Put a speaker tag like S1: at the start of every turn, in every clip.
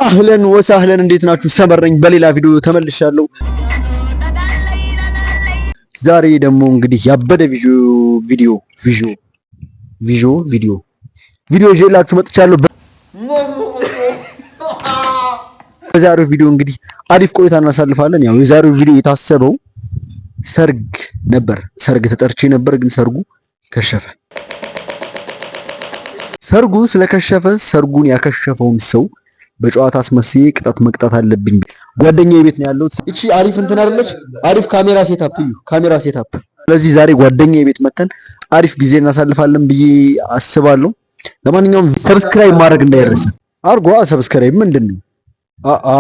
S1: أهلا وسهلا፣ እንዴት ናችሁ? ሰመረኝ በሌላ ቪዲዮ ተመልሻለሁ። ዛሬ ደግሞ እንግዲህ ያበደ ቪዲዮ ቪዲዮ ቪዲዮ ቪዲዮ ቪዲዮ ቪዲዮ ይዤላችሁ መጥቻለሁ። በዛሬው ቪዲዮ እንግዲህ አሪፍ ቆይታ እናሳልፋለን። ያው የዛሬው ቪዲዮ የታሰበው ሰርግ ነበር። ሰርግ ተጠርቼ ነበር፣ ግን ሰርጉ ከሸፈ። ሰርጉ ስለከሸፈ ሰርጉን ያከሸፈውን ሰው በጨዋታ አስመስዬ ቅጣት መቅጣት አለብኝ። ጓደኛዬ ቤት ነው ያለሁት። እቺ አሪፍ እንትን አይደለች? አሪፍ ካሜራ setup እዩ፣ ካሜራ setup። ስለዚህ ዛሬ ጓደኛዬ ቤት መተን አሪፍ ጊዜ እናሳልፋለን ብዬ አስባለሁ። ለማንኛውም subscribe ማድረግ እንዳይረሳ አርጓ። Subscribe ምንድን ነው? አአ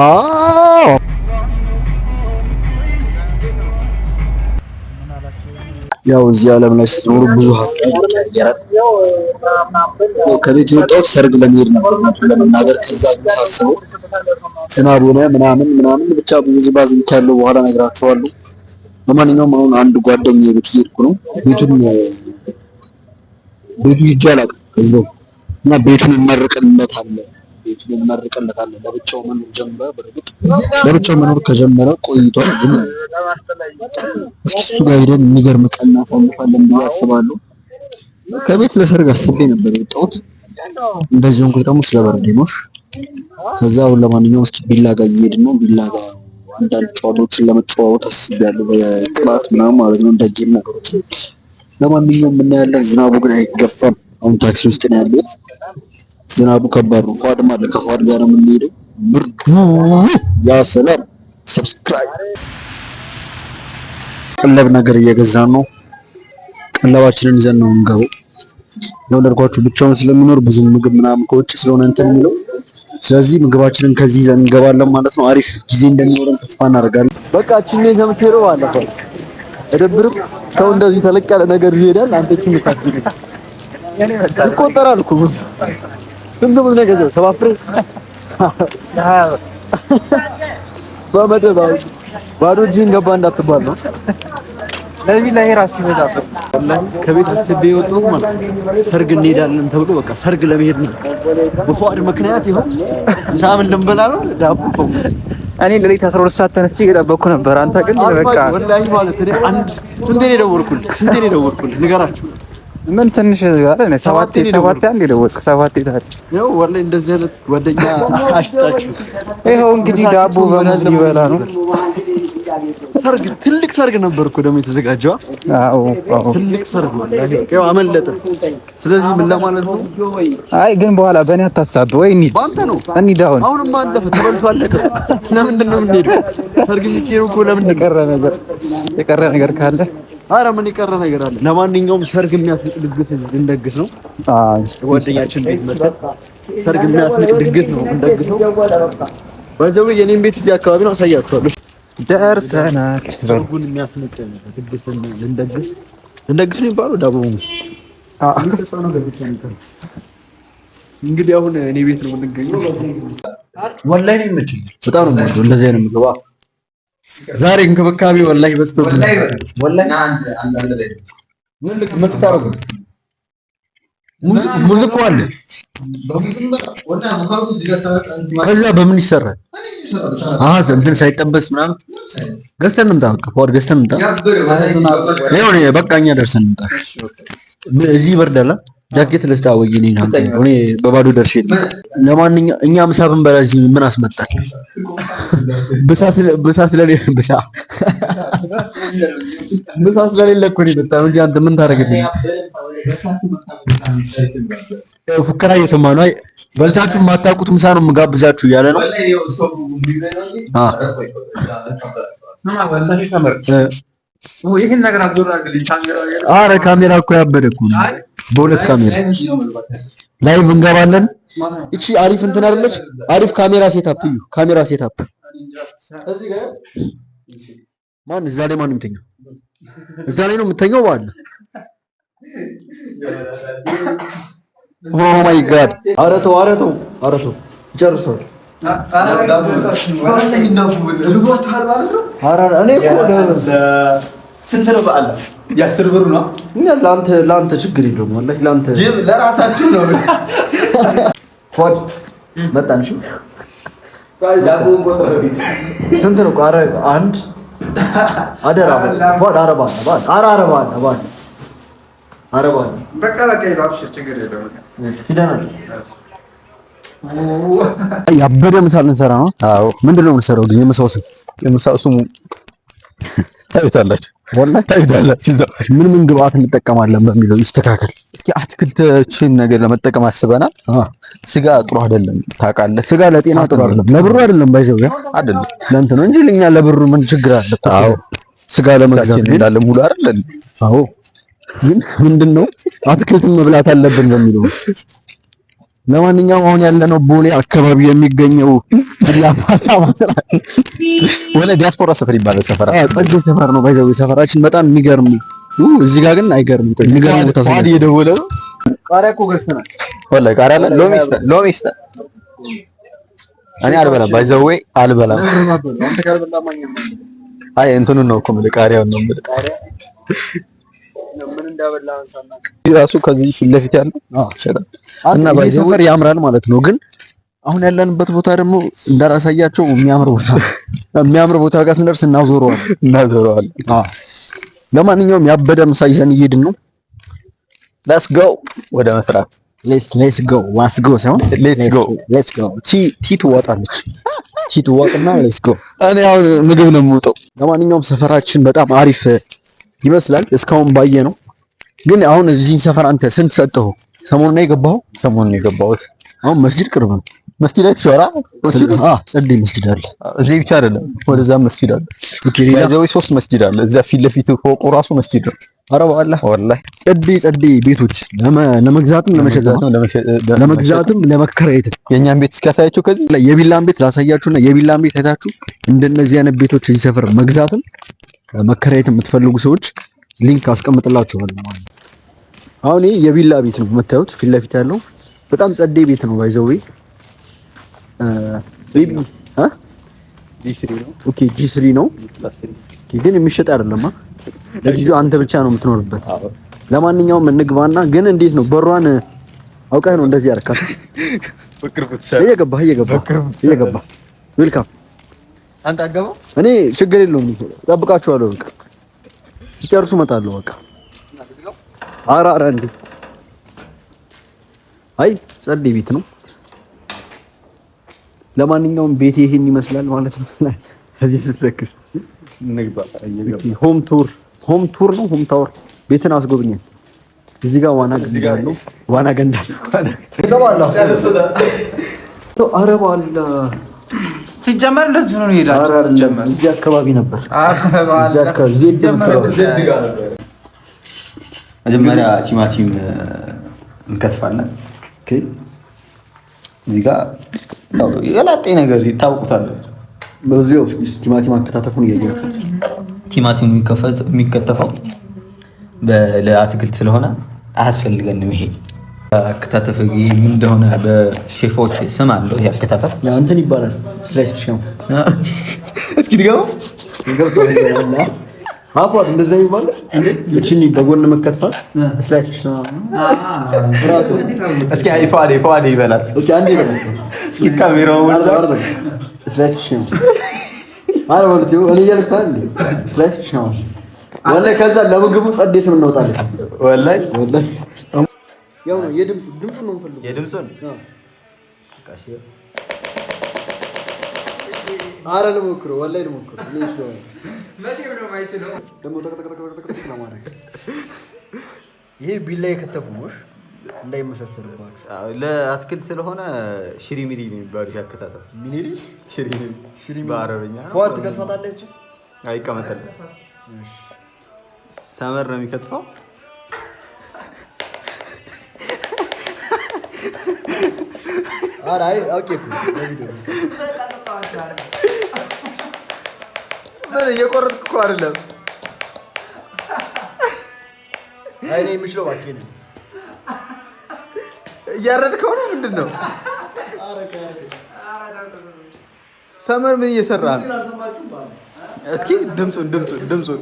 S1: ያው እዚህ ዓለም ላይ ስትኖሩ ብዙ ሀሳብ ይቀየራል። ያው ከቤት የወጣሁት ሰርግ ለመሄድ ነበር እውነቱን ለመናገር። ከዛ ግን ሳስበው ዝናብ ሆነ ምናምን ምናምን ብቻ ብዙ ዝባዝንኬ ያለው በኋላ እነግራችኋለሁ። ለማንኛውም አሁን አንድ ጓደኛዬ ቤት እየሄድኩ ነው። ቤቱን ቤቱ ሂጄ አላውቅም እዛው እና ቤቱን እመርቅለታለሁ ቤቱን እመርቅለታለሁ። ለብቻው መኖር ጀመረ። በእርግጥ ለብቻው መኖር ከጀመረ ቆይቷል። ግን እስኪ እሱ ጋር ሄደን የሚገርም ቀን እናሳልፋለን ብዬ አስባለሁ። ከቤት ለሰርግ አስቤ ነበር የወጣሁት። እንደዚህ ሆንኩት ደግሞ ስለበረደኝ ነው። ከዛ አሁን ለማንኛውም እስኪ ቢላ ጋር እየሄድን ነው። ቢላ ጋር አንዳንድ ጨዋታዎችን ለመጨዋወት አስቤያለሁ፣ በቅላት ምናምን ማለት ነው፣ እንደ game ነገሮች። ለማንኛውም እናያለን። ዝናቡ ግን አይገፋም። አሁን ታክሲ ውስጥ ነው ያለሁት። ዝናቡ ከባድ ነው። ፏድም አለ። ከፏድ ጋር ነው የምንሄደው። ብርዱ ያ ሰላም። Subscribe ቀለብ ነገር እየገዛን ነው። ቀለባችንን ይዘን ነው የምንገባው። ያው እንዳልኳችሁ ብቻውን ስለሚኖር ብዙ ምግብ ምናምን ከውጭ ስለሆነ እንትን የሚለው፣ ስለዚህ ምግባችንን ከዚህ ይዘን እንገባለን ማለት ነው። አሪፍ ጊዜ እንደሚኖረን ተስፋ እናደርጋለን።
S2: በቃ እቺን ነው የምትሄደው። ባለፈው እደብርም ሰው እንደዚህ ተለቅ ያለ ነገር ይሄዳል። አንተ እቺን ታድግ ይቆጠራል እኮ ብዙ ስንት ብዙ ነገር 7 ፍሬ በመደብ ባዶ እጅህን ገባ እንዳትባል ነው።
S3: ለዚህ ላይ ራስ ይበዛበት።
S2: ከቤት አስቤ የወጣሁት ማለት ነው ሰርግ እንሄዳለን ተብሎ በቃ ሰርግ ለመሄድ ነው። በፉአድ ምክንያት ይኸው ምሳምን ልንበላ ነው። ዳቦ በሙዝ
S3: እኔ ሌሊት 12 ሰዓት ተነስቼ እየጠበቅኩ ነበር። አንተ ግን በቃ
S2: ወላሂ ማለት እኔ አንድ ስንቴ ነው የደወልኩልህ? ስንቴ ነው የደወልኩልህ? ንገራችሁ።
S3: ምን ትንሽ ጋር እኔ ሰባቴ ሰባቴ አንድ የደወልኩ ሰባቴ ታዲያ
S2: ያው ወላሂ እንደዚህ አይነት ጓደኛ አይስጣችሁ።
S3: ይኸው እንግዲህ ዳቦ በሙዝ ሊበላ ነው።
S2: ሰርግ ትልቅ ሰርግ ነበር እኮ ደግሞ የተዘጋጀው።
S3: አዎ አዎ፣
S2: ትልቅ ሰርግ ወላሂ ያው አመለጠ። ስለዚህ ምን ለማለት ነው?
S3: አይ ግን በኋላ በእኔ አታሳብ ወይ እንሂድ፣
S2: በአንተ ነው
S3: እንሂድ። አሁን
S2: አሁንማ አለፈ፣ ተበልቶ አለቀ። ለምንድን ነው የምንሄደው? ሰርግ የሚካሄደው እኮ ለምንድን ነው?
S3: የቀረ ነገር የቀረ ነገር ካለ
S2: ኧረ ምን የቀረ ነገር አለ? ለማንኛውም ሰርግ የሚያስንቅ ድግስ ልንደግስ ነው። ጓደኛችን ቤት መሰል ሰርግ የሚያስንቅ ድግስ ነው የምንደግሰው። ባይዘው የኔን ቤት እዚህ አካባቢ ነው፣ አሳያችኋለሁ።
S3: ደርሰናል።
S2: ሰርጉን የሚያስንቅ ድግስ ልንደግስ ልንደግስ ነው የሚባለው። ዳቦ ሙዝ እንግዲህ አሁን እኔ ቤት ነው የምንገኘው።
S1: ወላሂ ነው የሚመቸኝ። በጣም ነው የምወደው እንደዚህ አይነት ምግብ። ዛሬ እንክብካቤ ወላሂ በዝቶብኝ ወላሂ ምን ልክ ምን ታደርጉ ሙዝ እኮ አለ። ከዛ በምን ይሰራል? አሃ እንትን ሳይጠበስ ምናምን ገዝተን እንምጣ። በቃ ፏድ ገዝተን እንምጣ። ይኸው በቃ እኛ ደርሰን እንምጣ። እዚህ ይበርዳል። ጃኬት ልስጣ ወይ? እኔ እኔ በባዶ ደርሼ ልምጣ። ለማንኛውም እኛ ምሳ ብንበላ እዚህ ምን አስመጣል? ብሳ ስለሌለ ብሳ ምሳ ስለሌለ እኮ ነው የመጣነው እንጂ አንተ ምን ታደርግልኝ? ፉከራ እየሰማ ነው። አይ በልታችሁ የማታውቁት ምሳ ነው የምጋብዛችሁ እያለ ነው። አረ ካሜራ እኮ ያበደ እኮ ነው። በሁለት ካሜራ live እንገባለን። እቺ አሪፍ እንትን አይደለች? አሪፍ ካሜራ setup እዩ። ካሜራ setup ማን እዛ ላይ ማን የሚተኛው? እዛ ላይ ነው የምተኛው። ባለ oh my God!
S2: ኧረ ተው፣ ኧረ ተው፣ ኧረ ተው ጨርሷል። እኔ እኮ
S4: ስንት ነው በዓል? የ10 ብሩ ነው።
S2: እኛ ለአንተ ለአንተ ችግር የለውም ወላሂ ለአንተ
S4: ጅብ ለራሳችሁ ነው።
S2: ፏድ መጣን። እሺ ስንት ነው? ኧረ አንድ አደራ አረባ
S3: በቃ በቃ ችግር የለውም።
S2: ሂደናል። ያበደ ምሳ ልንሰራ ነው።
S4: አዎ
S1: ምንድን ነው የምንሰራው ግን? የምሳው ስም
S4: የምሳው ስሙ ታዩታላችሁ፣
S1: ወላሂ
S4: ታዩታላችሁ።
S1: ምን ምን ግብአት እንጠቀማለን በሚለው ይስተካከል።
S4: እስኪ አትክልቶችን ነገር ለመጠቀም አስበናል። ስጋ ጥሩ አይደለም ታውቃለህ።
S1: ስጋ ለጤና ጥሩ አይደለም፣ ለብሩ አይደለም፣ ባይዘው ያ
S4: አይደለም
S1: ለእንትን ነው እንጂ ለኛ ለብሩ ምን ችግር አለ?
S4: አዎ
S1: ስጋ ለመግዛት ግን
S4: እንዳለ ሙሉ አይደለም።
S1: አዎ ግን ምንድነው አትክልትን መብላት አለብን በሚለው። ለማንኛውም አሁን ያለነው ቦሌ አካባቢ የሚገኘው
S4: ወለ ዲያስፖራ ሰፈር ይባላል። ሰፈራ
S1: ጸጌ ሰፈር ነው። ባይዘው ሰፈራችን በጣም የሚገርም እዚህ ጋር ግን አይገርም። ቆይ የሚገርም ቦታ
S4: ሰው እየደወለ ነው።
S2: ቃሪያ እኮ ገዝተናል።
S4: ወላሂ ቃሪያ አለ። ሎሚ ስጠን፣ ሎሚ ስጠን። እኔ አልበላም፣ by the way አልበላም። አይ እንትኑን ነው እኮ የምልህ ቃሪያውን ነው የምልህ።
S2: ምን እንዳበላህን ሳናውቅ
S4: ራሱ ከዚህ ፊት ለፊት ያለው ይሸጣል
S1: እና by the way ያምራል ማለት ነው። ግን አሁን ያለንበት ቦታ ደግሞ እንዳላሳያቸው የሚያምር ቦታ የሚያምር ቦታ ጋር ስንደርስ እናዞረዋለን። አዎ ለማንኛውም ያበደ ምሳ ይዘን እየሄድን ነው።
S4: Let's go ወደ መስራት።
S1: Let's go let's go ሳይሆን
S4: Let's go
S1: Let's go። ቲ ቲ ትዋጣለች። ቲ ትዋጥና let's go።
S4: እኔ አሁን ምግብ ነው የምውጠው።
S1: ለማንኛውም ሰፈራችን በጣም አሪፍ ይመስላል እስካሁን ባየ ነው። ግን አሁን እዚህ ሰፈር አንተ ስንት ሰጠኸው? ሰሞኑን ነው የገባኸው?
S4: ሰሞኑን ነው የገባሁት።
S1: አሁን መስጂድ ቅርብ ነው።
S4: መስጂድ ላይ ትሸራ መስጂድ
S1: ጸዴ መስጂድ አለ።
S4: እዚህ ብቻ አይደለም፣ ወደዛም መስጂድ አለ።
S1: Okay ሌላ
S4: by the way ሶስት መስጂድ አለ። እዛ ፊት ለፊቱ ፎቁ ራሱ መስጂድ ነው።
S1: ኧረ በአላህ
S4: ወላሂ
S1: ጸዴ ጸዴ ቤቶች ለመግዛትም ለመሸጥም ለመግዛትም ለመከራየትም
S4: የኛን ቤት እስኪያሳያችሁ ከዚህ
S1: የቢላን ቤት ላሳያችሁና የቢላን ቤት አይታችሁ እንደነዚህ አይነት ቤቶች እዚህ ሰፈር መግዛትም መከራየት የምትፈልጉ ሰዎች link አስቀምጥላችኋለሁ ማለት ነው። አሁን ይሄ የቢላ ቤት ነው የምታዩት ፊት ለፊት ያለው በጣም ጸዴ ቤት ነው። by the way ቤቢ okay G3 ነው ግን የሚሸጥ አይደለም። ለጊዜው አንተ ብቻ ነው የምትኖርበት። ለማንኛውም እንግባና ግን እንዴት ነው በሯን አውቀህ ነው እንደዚህ ያደረካት? እየገባህ እየገባህ welcome።
S4: አንተ አገባ
S1: እኔ ችግር የለውም እጠብቃችኋለሁ። በቃ ሲጨርሱ እመጣለሁ። በቃ ኧረ ኧረ እንዴ አይ ጸዴ ቤት ነው። ለማንኛውም ቤቴ ይሄን ይመስላል ማለት ነው። እዚህ ስትሰክስ home tour home tour ነው home tour ቤትን አስጎብኘን። እዚህ ጋር ዋና ገንዳ አለው። ዋና ገንዳ አለ።
S3: ሲጀመር እንደዚህ ሆኖ ነው ይሄዳል። ሲጀመር
S1: እዚህ አካባቢ ነበር። እዚህ አካባቢ ዜድ የምትለው
S4: መጀመሪያ ቲማቲም እንከትፋለን።
S1: Okay
S4: እዚህ ጋር የላጤ ነገር ይታወቁታል።
S1: በዚህ ቲማቲም አከታተፉን እያያችሁት
S4: ቲማቲሙ የሚከተፈው ለአትክልት ስለሆነ አያስፈልገንም። ይሄ አከታተፍ ምን እንደሆነ በሼፎች ስም አለው። ይሄ አከታተፍ
S1: እንትን ይባላል። Slice ብቻ ነው።
S4: እስኪ ድገመው።
S1: አፏት እንደዛ ይባላል። እቺን በጎን መከትፋት slice ብቻ ነው ራሱ።
S4: እስኪ አይ ፏዴ ፏዴ ይበላት።
S1: እስኪ አንዴ ይበላት።
S4: እስኪ ካሜራው
S1: Slice ብቻ ነው። አረ ማለት ነው እኔ እያልኩ አይደል? Slice ብቻ ነው ወላሂ። ከዛ ለምግቡ ጸዴ ስም እናወጣለን።
S4: ወላሂ
S1: ወላሂ ያው ነው የድምፁ ድምፁን ነው የምፈልገው።
S4: የድምፁን
S1: አረ ልሞክረው፣ ወላሂ ልሞክረው። እኔ እችለዋለሁ።
S3: መቼም ነው የማይችለው።
S1: ደግሞ ጠቅጠቅጠቅጠቅ ለማድረግ ይሄ ቢላ የከተፉ ነው እንዳይመሳሰልባችሁ።
S4: ለአትክልት ስለሆነ ሽሪሚሪ ነው የሚባለው። ይሄ አከታተፍ
S1: ሚኒሪ
S4: ሽሪሚሪ በአረበኛ ነው።
S1: ፏድ ትከትፋታለች።
S4: አይቀመጥም። ሰመር ነው የሚከትፈው።
S1: ኧረ አይ አውቄ እኮ ለቪዲዮ
S4: ምን እየቆረጥክ እኮ አይደለም።
S1: አይ እኔ የምችለው እባክህ ነው።
S4: እያረድከው ነው ምንድን ነው? ሰመር ምን እየሰራ ነው? እስኪ ድምፁን ድምፁን ድምፁን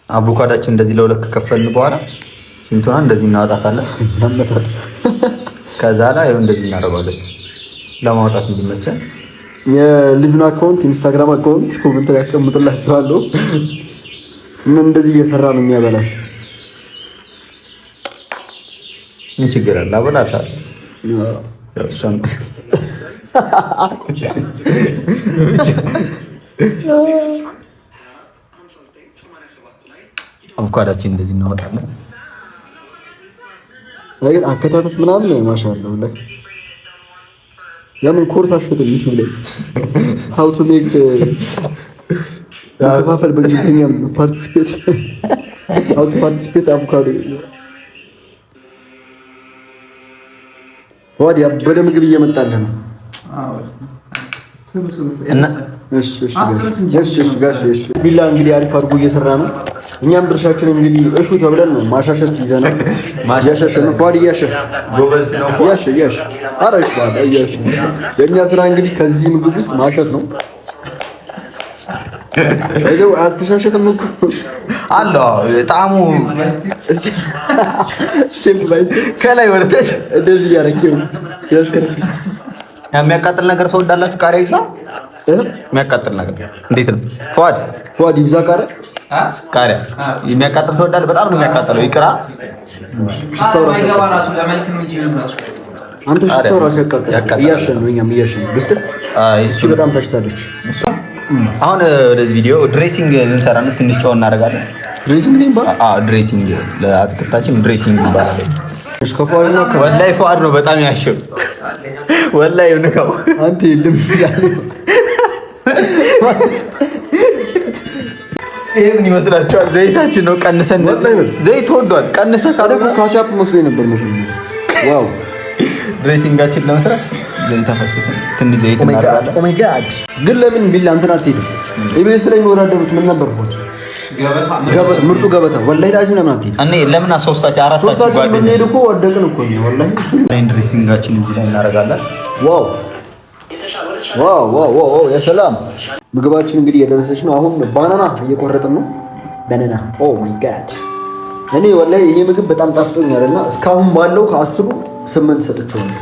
S4: አቮካዳችን እንደዚህ ለሁለት ከከፈልን በኋላ እንትኗን እንደዚህ እናወጣታለን። ከዛ ላይ እንደዚህ እናደርገዋለን ለማውጣት እንዲመቸን።
S2: የልጁን account ኢንስታግራም account comment ላይ አስቀምጥላችኋለሁ። ምን እንደዚህ እየሰራ ነው የሚያበላሽ።
S4: ምን ችግር አለ? አበላታለሁ። እሷን አቮካዳችን እንደዚህ እናወጣለን።
S2: ግን አከታተፍ ምናምን ማሻአላ ላይ ለምን ኮርስ አሸጥም ዩቲዩብ ላይ how to make መከፋፈል በእንግሊዝኛ participate how to participate አቮካዶ። ፏድ ያበደ ምግብ እየመጣልህ ነው። ቢላ እንግዲህ አሪፍ አድርጎ እየሰራ ነው። እኛም ድርሻችን እንግዲህ እሹ ተብለን ነው ማሻሸት ይዘናል። ማሻሸት ነው። ፏድ እያሸ
S4: ጎበዝ ነው።
S2: እያሸ እያሸ ኧረ እሺ ፏድ እያሸ። የእኛ ስራ እንግዲህ ከዚህ ምግብ ውስጥ ማሸት ነው። እዚው አስተሻሸትም እኮ
S4: አለው ጣዕሙ
S2: step by step
S4: ከላይ ወደታች
S2: እንደዚህ እያደረክ ያሽከረክ።
S4: የሚያቃጥል ነገር ሰው እንዳላችሁ ቃሪያ ይብዛ። የሚያቃጥል ነገር እንዴት ነው ፏድ?
S2: ፏድ ይብዛ ቃሪያ
S4: ቃሪያ የሚያቃጥል ትወዳለህ? በጣም ነው የሚያቃጥለው። ይቅራ
S2: አንተ ሽታው ራሱ ያቃጥላል። እያሸ ነው፣ እኛም እያሸ ነው። ብስጥ እቺ በጣም ታሽታለች።
S4: አሁን ወደዚህ ቪዲዮ dressing ልንሰራ ነው። ትንሽ ጨው እናደርጋለን።
S2: dressing ነው ይባላል።
S4: አዎ dressing ለአትክልታችን dressing ይባላል።
S2: እሺ ከፏድና
S4: ወላሂ ፏድ ነው በጣም ያሸው። ወላሂ ንካው
S2: አንተ የለም
S4: ይሄ ምን ይመስላችኋል? ዘይታችን ነው ቀንሰን። ዘይት ወዷል። ቀንሰህ
S2: ካልሆነ ካሻፕ መስሎኝ ነበር። wow
S4: dressing ኣችን ለመስራት ዘይት አፈሰስን። ትንሽ ዘይት እናደርጋለን።
S2: oh my God! ግን ለምን ቢላ እንትን አትሄድም? ኢቢኤስ ላይ የሚወዳደሩት ምን ነበር? ገበታ፣ ምርጡ ገበታ። ወላሂ ላዚም ለምን አትሄድም?
S4: እኔ ለምን ሶስታችን አራታችን
S2: ጓደኛ ብንሄድ እኮ ወደቅን እኮ ወላሂ።
S4: dressing ኣችን እዚህ ላይ እናደርጋለን።
S2: wow wow wow wow! የሰላም ምግባችን እንግዲህ እየደረሰች ነው። አሁን banana እየቆረጥን ነው። banana oh my God! እኔ ወላሂ ይሄ ምግብ በጣም ጣፍጦኛል እና እስካሁን ባለው ከአስሩ 8 ሰጥቼዋለሁ።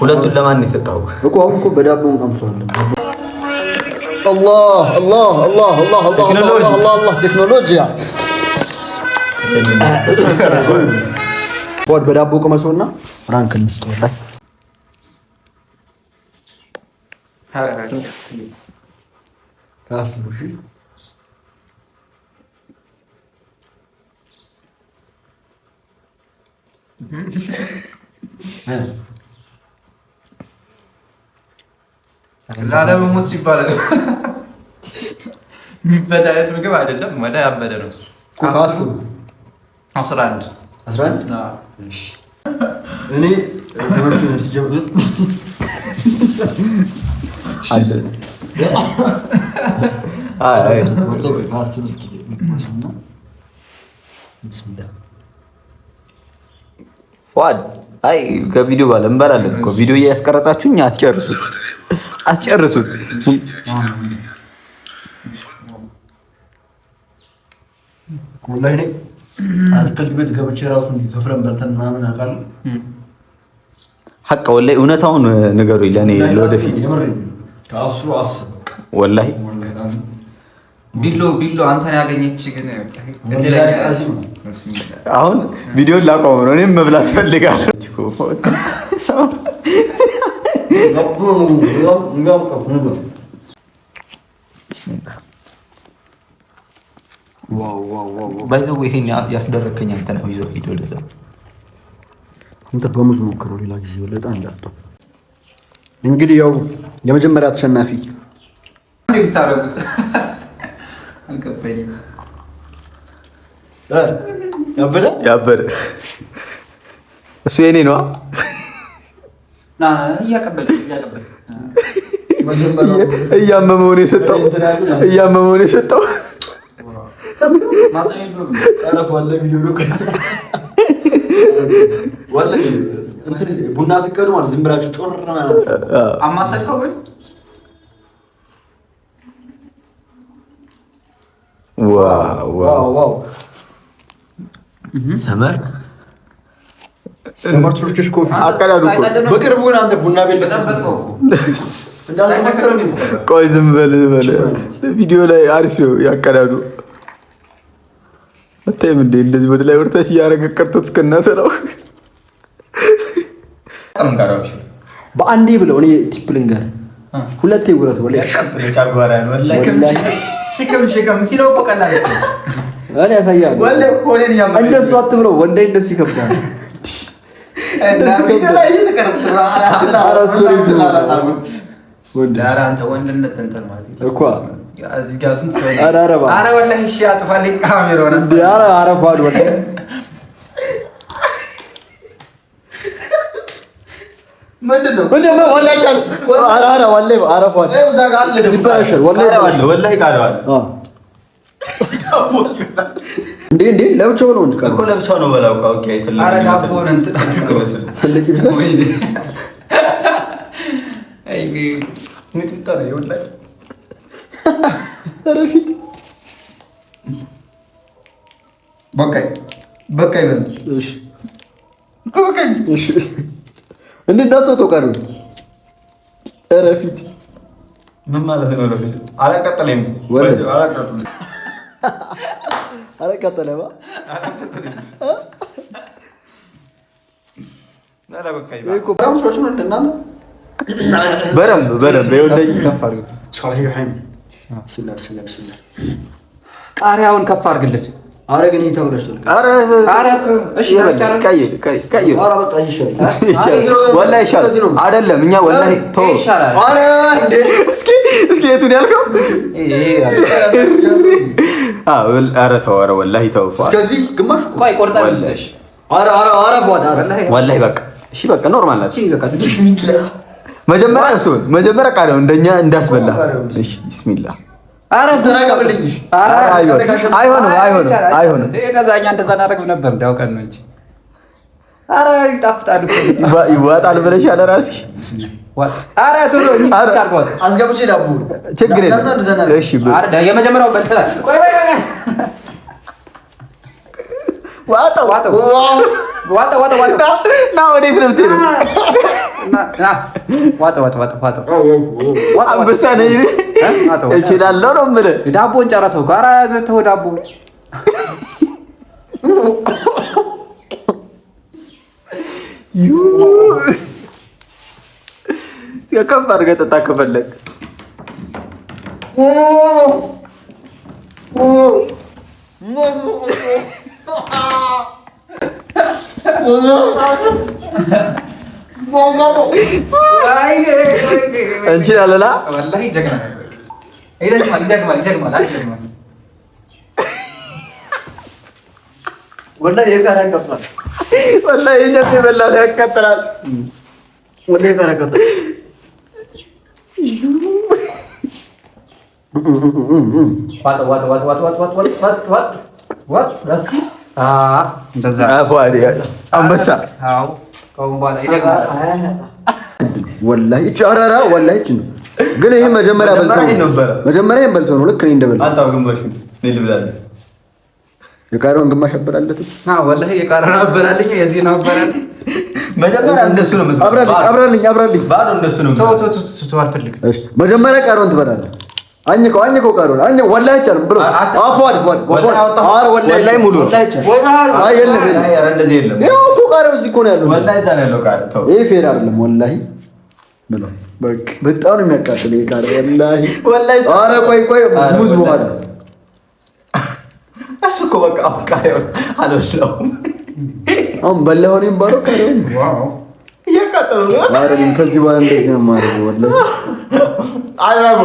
S4: ሁለቱን ለማን ነው የሰጠኸው?
S2: እኮ አሁን እኮ በዳቦ እንቀምሰዋለን። አላህ አላህ አላህ አላህ አላህ አላህ ቴክኖሎጂ በዳቦ ቅመሰውና rank እንስጠው። ወላሂ
S3: ላለመሞት ሲባል የሚበላ አይነት ምግብ አይደለም። ወደ ያበደ ነው። 11
S2: 11 እኔ ተመችቶኛል። ሲጀምር
S4: ፏድ አይ ከቪዲዮ ባለ እንበላለን እኮ ቪዲዮ እያስቀረጻችሁኝ አትጨርሱት፣ አትጨርሱት።
S2: ወላሂ እኔ አትክልት ቤት ገብቼ ራሱ ከፍረን በልተን ምናምን አውቃለሁ።
S4: ሐቅ ወላሂ እውነታውን ንገሩኝ ለእኔ ለወደፊት።
S2: ከአስሩ አስር
S4: ወላሂ
S3: ቢሎ ቢሎ አንተን ያገኘች ግን
S4: አሁን ቪዲዮን ላቆም ነው። እኔም መብላት ፈልጋለሁ። by the way ይሄን ያስደረግከኝ አንተ ነህ። ይዘው ሂድ ወደዛ።
S2: አንተ በሙዝ ሞክረው ሌላ ጊዜ በጣም እንዳትተው። እንግዲህ ያው የመጀመሪያ ተሸናፊ
S3: የምታደርጉት አልገባኝም።
S2: ያበደ
S4: ያበደ እሱ የኔ ነዋ። እያመመው ነው የሰጠው፣ እያመመው ነው የሰጠው።
S2: ቡና ስቀዱ ማለት ዝም ብላችሁ ጮር
S3: አማሰልከው ግን
S4: wow wow
S2: wow
S4: Summer
S2: Summer Turkish coffee።
S4: አቀላሉ እኮ
S2: በቅርቡ ግን አንተ ቡና ቤት
S4: ቆይ ዝም በል በል። ቪዲዮ ላይ አሪፍ ነው ያቀላሉ። አታይም እንዴ? እንደዚህ ወደ ላይ ወርታች እያደረገ ቀርቶት እስከእናትህ ነው።
S2: በአንዴ ብለው እኔ tip ልንገርህ፣ ሁለቴ ጉረስ ወላሂ
S3: ሽክም ሽክም ሲለው እኮ ቀላል
S2: እኔ ያሳያል። እንደሱ አትብለው ወላሂ፣ እንደሱ ይከብዳል። እንዴ እንዴ ለብቻው ነው እንጂ
S4: እኮ ለብቻው ነው በላው።
S2: ትልቅ ይብሳል።
S4: በቃ ይበል።
S2: እንዴ እንዳትሰጠው ቀሩ። ኧረ ፊት
S4: ምን ማለት ነው? አላቃጠለኝም።
S2: አላቃጠለማ።
S4: በደንብ በደንብ
S3: ቃሪያውን ከፍ አድርግልን።
S2: ኧረ ግን ይሄ ተበላሽቷል።
S4: ወላሂ ይሻላል። አይደለም እኛ ወላሂ ተወው። እስኪ እስኪ የቱን ያልከው? ኧረ ተው፣ ኧረ ወላሂ ተው።
S2: እስከዚህ ግማሽ
S3: ቆይ ቆርጠን ልስጥሽ።
S4: ወላሂ በቃ እሺ፣ በቃ normal ናት። መጀመሪያ እሱን መጀመሪያ ቃሪያውን እንደኛ እንዳስበላ። እሺ ቢስሚላህ አይሆንም፣ አይሆንም፣ አይሆንም።
S3: እነዛ እኛ እንደዛ እናደርግም ነበር እንዳውቀን ነው እንጂ። ኧረ ይጣፍጣል እኮ
S4: ይዋጣል ብለሽ ያለ ራስሽ።
S3: ኧረ ቶሎ
S2: አስገብቼ ዳቦ
S4: ችግር የለም። እሺ
S3: የመጀመሪያው በልተናል። ቆይ ቆይ ቆይ
S4: ዋጠው
S3: ዋጠው ዋጠው ዋጠው
S4: ና፣ ወዴት ነው የምትሄደው?
S3: ዋጠው ዋጠው ዋጠው ዋጠው
S4: አንበሳ ነኝ እችላለሁ ነው የምልህ።
S3: ዳቦን ጨረሰው። ኧረ ተው ዳቦ
S4: ከፍ አድርገህ ጠጣ ከፈለግ። እንችላለን።
S3: ወላሂ ጀግና ይደግማል፣ ይደግማል፣ ይደግማል። ይደግማል።
S2: ወላሂ የቃሪያ ያቃጥላል።
S4: ወላሂ የእኛም የበላ ነው ያቃጥላል።
S2: ወላሂ የቃሪያ ያቃጥላል።
S3: ዋጥ ዋጥ ዋጥ ዋጥ ዋጥ ዋጥ ዋጥ ዋጥ ዋጥ እስኪ እንደዛ
S4: አንበሳ
S3: አዎ፣ ከአሁን በኋላ ይደግማል።
S2: ወላሂ እቺ ኧረ ወላሂ እቺ ነው ግን ይሄ መጀመሪያ በልቶ ነው። መጀመሪያ ይሄን በልቶ ነው። ልክ እኔ እንደበላሁ
S4: አንተው ግማሹን እኔ ልብላለሁ።
S2: የቃሪያውን ግማሽ አበላለትም።
S3: አዎ ወላሂ የቃሪያውን አበላልኝ፣ የዚህን አበላልኝ።
S4: መጀመሪያ እንደሱ ነው የምትበላው።
S2: አብራልኝ፣ አብራልኝ፣ አብራልኝ።
S4: ባዶ እንደሱ ነው
S3: ተው ተው ተው፣ አልፈልግም።
S2: እሺ መጀመሪያ ቃሪያውን ትበላለህ። አኝከው አኝከው ቃሪያውን አኝከው። ወላሂ አይቻልም ብሎ አፏ አፏ አፏ
S4: ወላሂ ሙሉ
S2: አይ የለም የለም፣
S4: ኧረ እንደዚህ የለም።
S2: ይኸው እኮ ቃሪያው እዚህ እኮ ነው ያለው።
S4: ወላሂ እዛ ነው ያለው ቃሪያው። ተው
S2: ይሄ fair አይደለም ወላሂ ብሎ በቃ በጣም ነው የሚያቃጥል ይሄ ቃሪያ ወላሂ
S4: ወላሂ።
S2: ኧረ ቆይ ቆይ ሙዝ በኋላ
S4: እሱ እኮ በቃ አሁን ቃሪያውን አልበላውም።
S2: አሁን በላሁ ነው የሚባለው ቃሪያውን
S4: እያቃጠለው ነው።
S2: ኧረ እኔም ከዚህ በኋላ እንደዚህ ነው የማደርገው ወላሂ።
S4: አዛቡ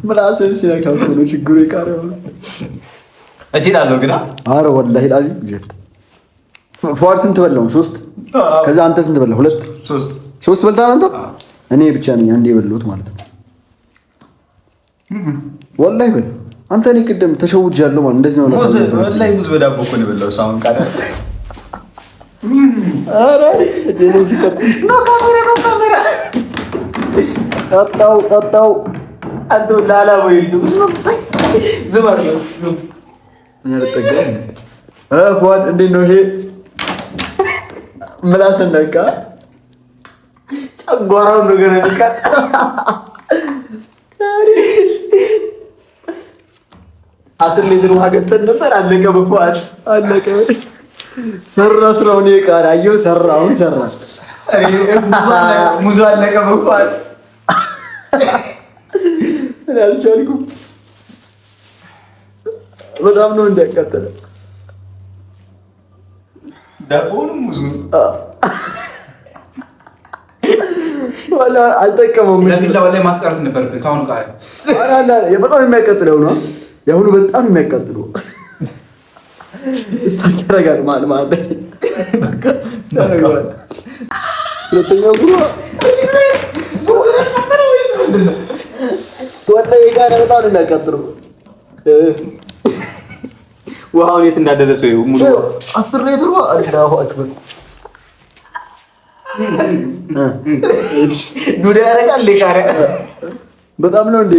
S2: ምላስን ሲነካ እኮ ነው ችግሩ የቃሪያው ነው።
S4: እችላለሁ ግና
S2: ኧረ ወላሂ ላዚም ፏድ ስንት በላው? ሶስት። ከዛ አንተ ስንት በላህ? ሁለት
S4: ሶስት
S2: ሶስት በልተሃል አንተ። እኔ ብቻ ነኝ አንዴ የበላሁት ማለት ነው። ወላሂ በል አንተ። እኔ ቅድም ተሸውጃለሁ ማለት እንደዚህ ነው።
S4: ሙዝ ወላሂ ሙዝ በዳቦ እኮ ነው የበላው ሰው አሁን ቃሪያ
S2: ኧረ እኔ ሲቀጥል
S3: no camera no camera
S2: ጠጣው ጠጣው
S4: አንተ ላላ ወይ ዝም አድርገው።
S2: እኔ አልጠጋም። ፏድ እንዴት ነው ይሄ? ምላስን ነካ።
S4: ጨጓራውን ነው ገና የሚቃጠል። 10 ሊትር ውሃ ገዝተን ነበር፣ አለቀ። በፏድ
S2: አለቀ። ሰራ ስራውን የቃሪያ አየሁ። ሰራ አሁን ሰራ።
S4: ሙዙ አለቀ በፏድ።
S2: እኔ አልቻልኩም። በጣም ነው እንዲያቃጠለ
S4: ዳቦውንም ሙዙን
S2: ወላ አልጠቀመውም።
S3: ለቢላ ወላሂ ማስቀረት ነበረብን ከአሁኑ ቃሪያ።
S2: በጣም የሚያቃጥለው ነው የአሁኑ፣ በጣም የሚያቃጥለው stuck ያደርጋል መሀል መሀል ላይ ያደርገዋል። ሁለተኛው ዙር ወላሂ የቃሪያ በጣም ነው የሚያቃጥለው።
S4: ውሃውን የት እንዳደረሰው ይኸው ሙሉ
S2: 10 ሊትር ውሃ አላሁ አክበር።
S4: ዱዳ ያደርጋል ቃሪያ።
S2: በጣም ነው እንዴ።